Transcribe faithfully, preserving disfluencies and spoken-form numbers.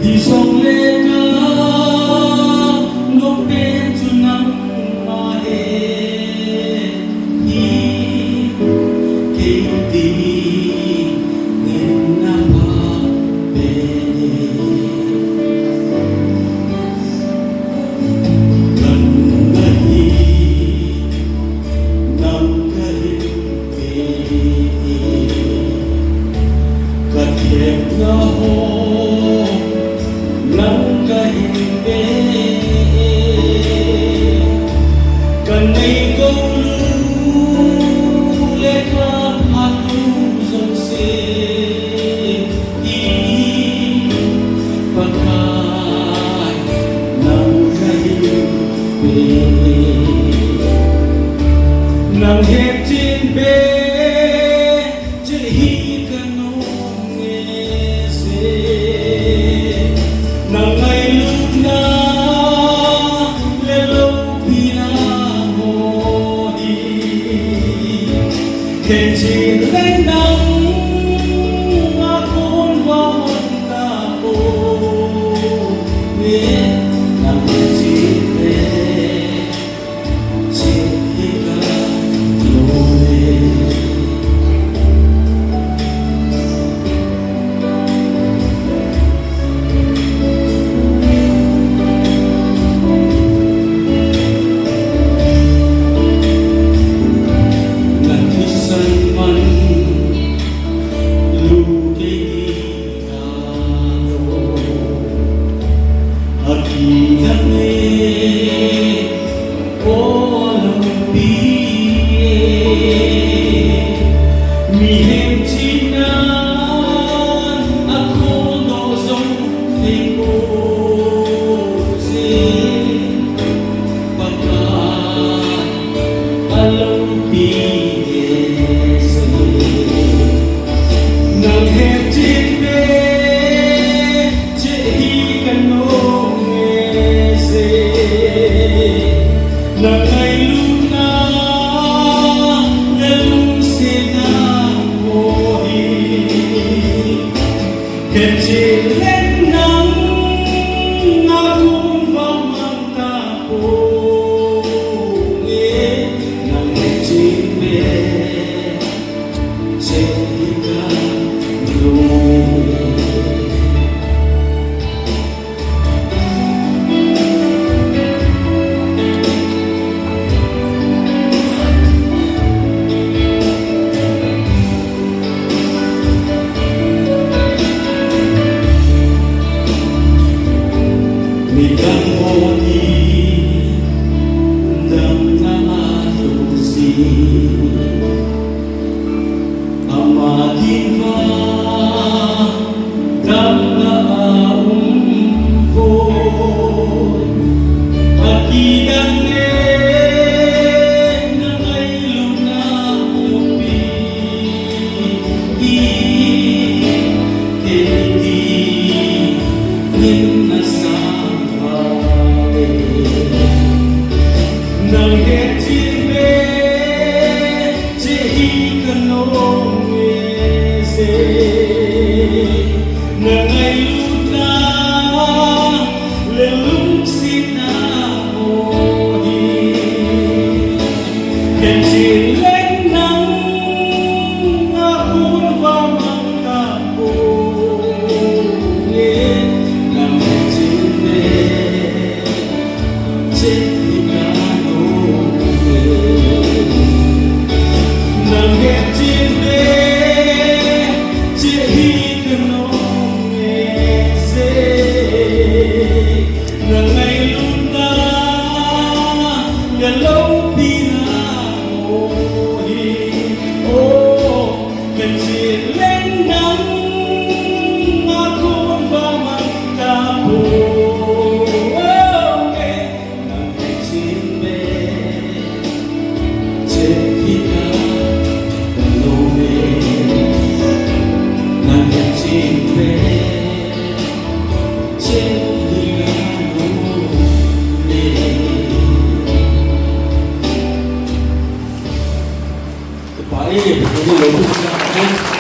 Hijongle ka nom pen chu nangma hi, kei dingin na pha pen e. Ka nung ahi, nang kahin pe e. Ka themna ho nang kahin pe e. Ka neigou lu le ka phat lu jouse hi, Pakai, nang kahin pe. Nang hetchet be, cheh hi ka nom e se. Nang ngailutna le loupina ho hi, hetchet le nang a kon va mang tapou e. Nang hetchet be, cheh hi ka nom e. Na thisan man lu kei ni a lo, a kidang e, o lampi e. Mihem chihnan a kholdoh jou thei poi, Pakai, a lampi e se. Nang hetchet be, cheh hi ka nom e se. Nang ngailutna le lungsetna ho hi, hetchet le nang a kon va mang tapou e. Nang hetchet be, cheh hi ka nom e. Midang ho hi damna a lungset, ama dinga damna a um poi. A kidang e, na ngailutna lampi hi, kei dingin na sang vale. Nang hetchet be, cheh hi ka nom e se. Nang ngailutna le lungsetna ho hi, hetchet le nang a kon va mang tapou e. Nang hetchet be, cheh hi ka nom e. Nang hetchet be, cheh hi ka nom e se. Nang ngailutna le loupina ho hi, o, hetchet le nang a kon va mang tapou e. Nang hetchet be, cheh hi ka nom e. Nang hetchet be, cheh hi ka nom e. Pa e, pa e,